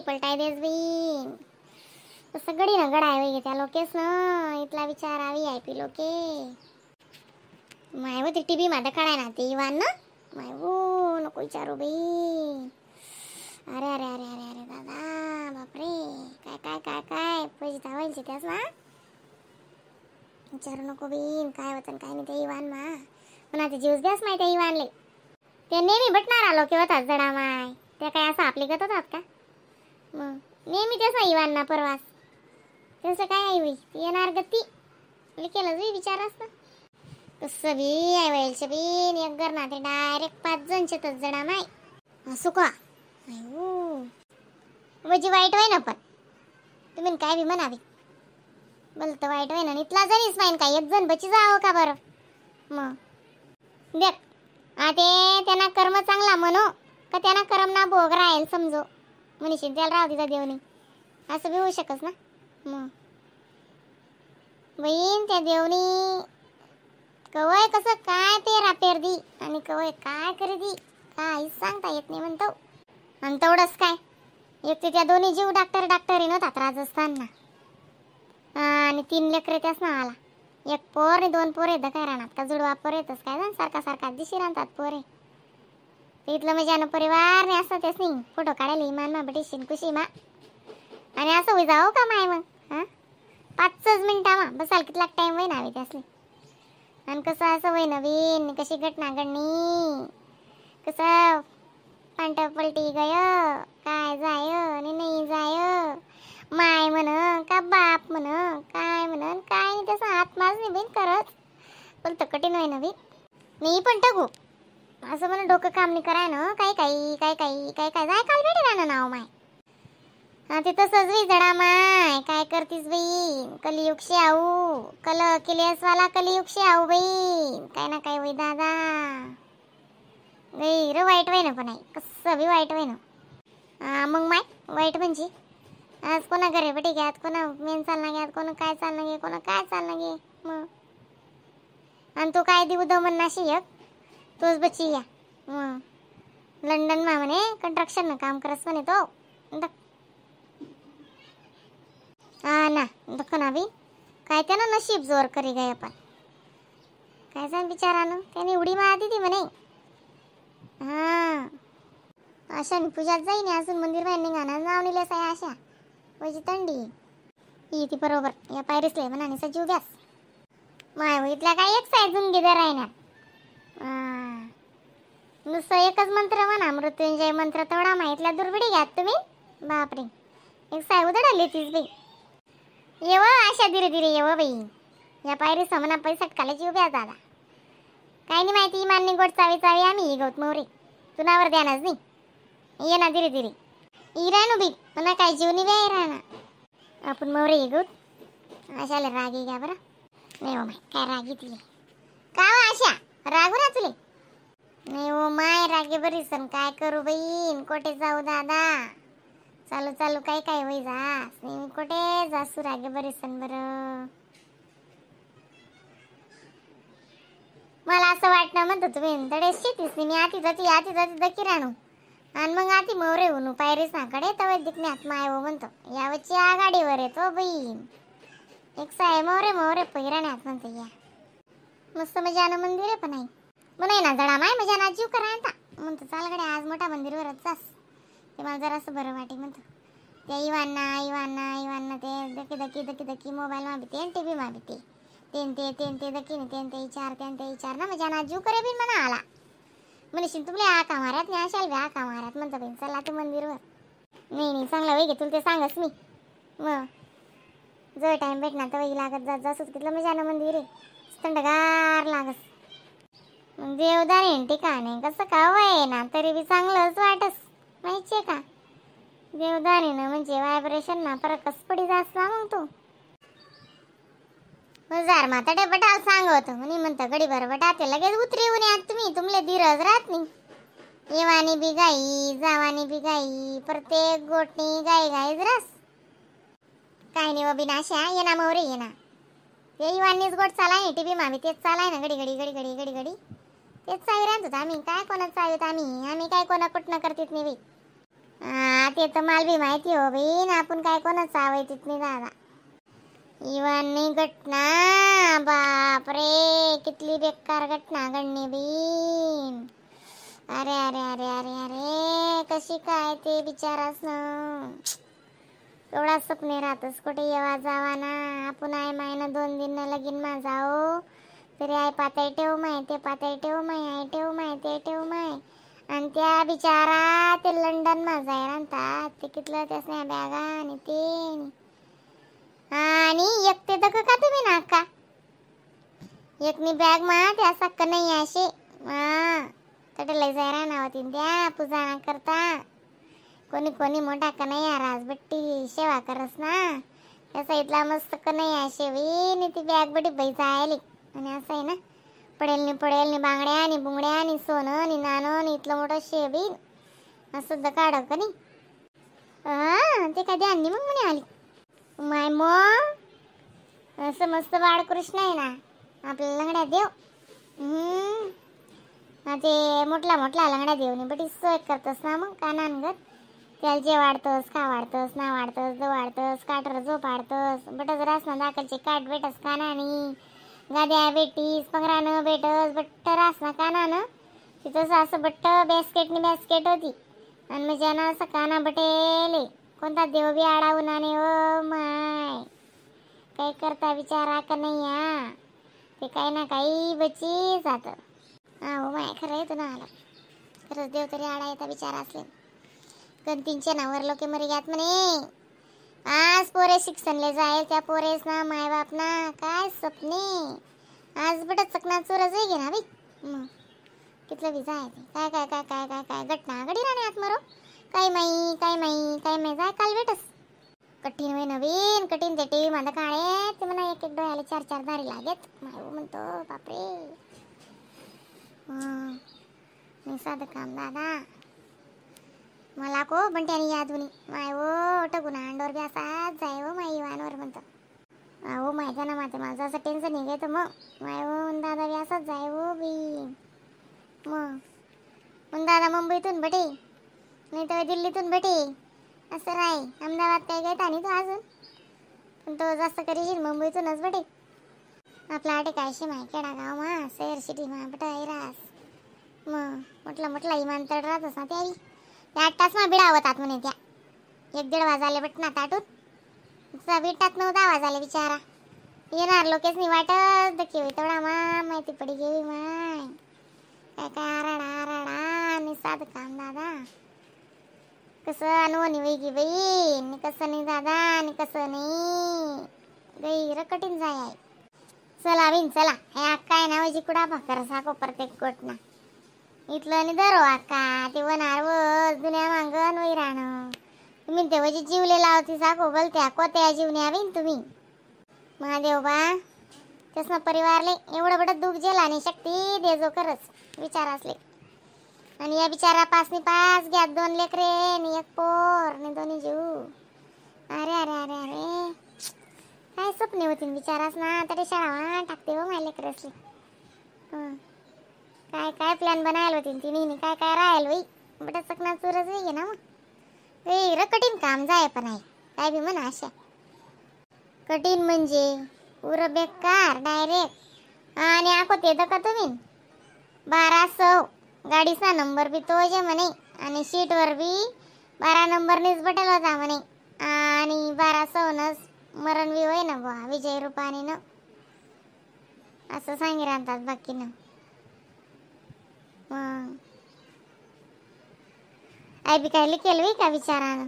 पलटाय देस बी तसं गडी ना गडाय वै त्या लोकेस ना इथला विचार आवी I P लोके माय वो ती टीव्ही मा दखाडाय ना ते इवान ना my वो नको विचारू बाई. अरे अरे अरे अरे अरे दादा बापरे काय काय काय काय पैसे धावायचे त्यास मा विचारू नको बीन काय वचन काय नाही ते इवान मा म्हणा ते जीवच द्यास माहिती इवानले ते नेहमी भटणार आलो की होतात जडा माय त्या काय असं आपली गत होतात का मग नेहमी त्यास ना इवान ना परवास तसं काय आई होई येणार गती केलं जुई विचारास ना कसं बी I वैलचे been एक घर ना ते डायरेक्ट 5 जण शेतच जडा माय असू का वजी वाईट होय ना पण तुम्ही काय बी म्हणावी बोलत वाईट होय ना इथला जणीच माहीन काय एक जण बची जावं का बरं मग देख आते त्यांना कर्म चांगला म्हणो का त्यांना कर्म ना भोग राहील समजो मनीषी त्याला राव तिचा देवनी असं बी होऊ शकस ना मग बहीण त्या देवनी कवय कसं काय पेरा पेर दी आणि कवय काय करी दी काहीच सांगता येत नाही म्हणतो. आणि तेवढंच काय एक ते त्या दोन्ही जीव डॉक्टर डॉक्टर नव्हतात राजस्थानना आणि 3 लेकरं त्याच ना आला एक पोर आणि 2 पोर येतं काय राहणार का जुडवा पोर येतच काय जाण सारखा सारखा दिशी राहतात पोरे इथलं म्हणजे परिवार नाही असं त्याच नाही फोटो काढायला इमान मा बटी खुशी मा आणि असं होई जावं का माय मग हां 5 मिनिटा मा बसाल कितला टाईम होई ना त्यासले आणि कसं असं होई नवीन कशी घटना घडणी कसं पांट पलटी गय काय जाय आणि नाही जाय माय म्हण का बाप म्हण काय म्हण काय नाही तसं आत्माच नाही बिन करत पण तर कठीण होय नवीन नाही पण टाकू असं म्हणून डोकं काम नाही कराय ना काय काही काय काही काय काय जाय काल भेटे ना नाव माय हा ते तसंच बाई जडा माय काय करतीस बाई कलियुग शे आऊ कल केलेसवाला कलियुग शे आऊ बाई काय ना काय बाई दादा गैर वाईट होय ना पण आई कसं बी वाईट होय ना मग माय वाईट म्हणजे आज कोणा घरे बटी घ्यात कोणा मेन चालना घ्यात कोण काय चालना घे कोणा काय चालना घे मग आणि तो काय देऊ दमन नाशी एक तोच बची या मग लंडन मा म्हणे कंस्ट्रक्शन काम करस म्हणे तो हा ना दुःख ना बी काय त्यानं नशीब जोर करी गय पण काय सांग बिचारानं त्याने उडी मारली ती म्हणे हा अशा पूजात जाईन अजून मंदिर बाहेर निघाना नाव निलेस आहे आशा वजी थंडी ही ती बरोबर या पायरीसले म्हणा आणि सजीव गॅस माय इथल्या काय एक साय जुंगीदार आहे ना नुसतं एकच मंत्र म्हणा मृत्युंजय मंत्र तेवढा माहितल्या दुर्बिडी घ्यात तुम्ही बापरे एक साय उधळाली तीच बाई येव आशा धीरे धीरे येव बाई या पायरी समना पैसा कालाची उभ्या दादा काय नाही माहिती इमाननी गोड चावी चावी आम्ही गौत मोरे तुनावर ध्यानच नाही ये ना धीरे धीरे इराणू बी म्हणा काय जीवनी बी राहणार आपण मोरे गौत आशाला रागी घ्या बरं नाही हो माय काय रागी तुले का हो आशा रागू ना तुले नाही हो माय रागे बरी सण काय करू बाई कोठे जाऊ दादा चालू चालू काय काय होई जास नाही कोठे जासू रागे बरी सण बरं मला असं वाटणं म्हणतो तुम्ही तडे शेतीच नाही मी आती जाती आती जाती दकी राहणू आणि मग आती मोरे होणू पायरीच नाकडे तवे दिकण्यात माय हो म्हणतो यावची आघाडीवर येतो बहीण एक साय मोरे मोरे पैराण्यात म्हणतो या मस्त मजानं मंदिर आहे पण नाही म्हणाय ना जडा माय मजाना जीव करा म्हणतो चालगडे आज मोठा मंदिरवरच जास ते मला जरासं बरं वाटे म्हणतो त्या इवांना इवांना इवांना ते दकी दकी दकी दकी मोबाईल मा भीते आणि टी व्ही मा भीते तेन ते तेन ते दकी तेन ते विचार तेन ते विचार ना मजाना जीव करे बिन म्हणा आला म्हणशील तुमले आका मारत नाही अशाल बी आका मारत म्हणतो बिन चला तू मंदिरवर नाही नाही चांगला वै घे तुला ते सांगस मी मग जो टाइम भेटणार तर वही लागत जात जासूच तिथलं मजानं मंदिर आहे थंडगार लागस मग देवदार ठिकाण आहे कसं का वय ना तरी बी चांगलंच वाटस माहिती आहे का देवदारी ना म्हणजे व्हायब्रेशन ना फरकच पडी जास ना मग तू हजार माता बटाल सांगवतो म्हणे म्हणतं गडी बरं बटाते लगेच उतरी येऊन यात तुम्ही तुमले धीरज राहत नाही येवानी बी गाई जावानी बी गाई प्रत्येक गोटणी गाई गाईच रस काय नाही बिनाशा ये ना मोरे ये ना ते इवानीच गोट चालाय टीव्ही मामी तेच चालाय ना घडी घडी घडी घडी घडी घडी तेच चावी राहत होतो आम्ही काय कोणाच चावी होतो आम्ही आम्ही काय कोणा कुठनं करतीत नाही बाई. हा ते तर मला बी माहिती हो बी ना, आपण काय कोणाच आवय तिथनी दादा. इवानी घटना बापरे कितली बेकार घटना घडणी बीन. अरे अरे अरे अरे अरे कशी काय ते बिचारास ना एवढा सपने राहतस कुठे येवा जावा ना. आपण I my ना 2 दिन लगीन मा जाओ तरी I पातळी ठेव माय ते पातळी ठेव माय I ठेव माय ते ठेव माय. आणि त्या बिचारा ते लंडन मा जाय राहतात ते कितलं त्यासन्या बॅगा आणि ते आणि एक ते दक का तुम्ही नाका एकनी बॅग मा त्या सक्क नाही असे हा तटे लय जाय राहणार होती त्या पूजा ना करता. कोणी कोणी मोठा कन्हैया राजबट्टी सेवा करस ना त्याचा इथला मस्त कन्हैया शेवी आणि ती बॅग बटी बाई जायली. आणि असं आहे ना पडेल नी पडेल नी बांगड्या आणि बुंगड्या आणि सोनं आणि नाणं आणि इथलं मोठं शेवी असं दकाड का नाही. हा ते कधी आणली मग म्हणे आली माय मग असं मस्त बाळकृष्ण आहे ना आपल्या लंगड्या देव. ते मोठला मोठला लंगड्या देवनी बटी सोय करतस ना मग कानानगत त्याला जे वाढतस का वाढतस ना वाढतस जो वाढतस काटर जो पाडतस बटच रास ना दाखलचे काट भेटस कानानी गाद्या भेटीस पंगरानं भेटस बट्ट रास ना कानानं तिथं असं बट्ट बॅस्केटनी बॅस्केट होती. आणि मग ज्यानं असं काना बटेले कोणता देव बी आडावून आणि ओ my काही करता विचारा का नाही हा ते काही ना काही बची जात. हा हो my खरं आहे ना आलं खरंच देव तरी आडा येता विचार असले गणतींच्या नावावर लोक मरी घ्यात म्हणे. आज पोरे शिक्षणले जाईल त्या पोरेस ना मायबाप ना काय सपने आज बट चकना चोरच आहे ना बाई. मग कितलं बी जाय ते काय काय काय काय काय काय घटना घडी राहणे आत मरो काय माई काय माई काय माई जाय काल भेटस कठीण होय नवीन कठीण ते टी व्ही माझं काळे ते म्हणा एक एक डोळ्याला 4 4 धारी लागेत माय म्हणतो बापरे. मी साधं काम दादा मला को पण त्याने याद होणी माय ओ टकून अंडोर बी असाच जाय हो माई वानवर म्हणतो. अहो माहिती ना माते माझं असं टेन्शन नाही घेतं मग माय हो दादा बी असाच जाय हो बी मग मग दादा मुंबईतून भेटे नाही तर दिल्लीतून भेटे असं राय. अहमदाबाद काही घेता नाही तो अजून पण तो जास्त करीशील मुंबईतूनच भेटे. आपला आटे कायशी माय खेडा गाव मा शहर सिटी मा बट रास मग म्हटलं म्हटलं इमानतळ राहतच ना त्याही त्या 8 तास मा बिडावतात म्हणे त्या 1-1.5 वाजाले बट ना ताटून विटात 9-10 वाजाले बिचारा येणार लोकेच नाही वाटत दखी होई तेवढा मा माहिती पडी गेली माय काय काय आराडा आराडा आणि साधं काम दादा कसं अनवणी वेगी बाई आणि कसं नाही दादा आणि कसं नाही गैर कठीण जाय आहे. चला बिन चला हे अक्का आहे ना वजी कुडा भाकर साको प्रत्येक गोट ना इथलं आणि धरो अक्का ते वनार वस दुनिया मांगन वै राहणं तुम्ही ते वजी जीवले लावती साको बोलत्या कोत्या जीवन्या बिन तुम्ही महादेव बा त्यास ना परिवारले एवढं बडं दुःख जेला आणि शक्ती देजो खरंच विचार असले. आणि या बिचारा 5 5 घ्या 2 लेकरे आणि 1 पोर आणि 2 जीव. अरे अरे अरे अरे काय स्वप्ने होती बिचारास ना तरी शाळा टाकते हो माझ्या लेकर असले. काय काय प्लॅन बनायला होती तिने काय काय राहील बाई बट चकना चुरच आहे ना मग रे कठीण काम जाय पण आहे काय बी म्हणा अशा कठीण म्हणजे पुरं बेकार डायरेक्ट. आणि आको ते का तुम्ही 1200 गाडीचा नंबर बी तो जे म्हणे आणि सीटवर बी 12 नंबरनीच बटेल होता म्हणे आणि 1200 नस मरण बी होय ना बुवा विजय रूपाने न असं सांगी राहतात बाकी ना. मग आई बी काय लिखेल का विचारानं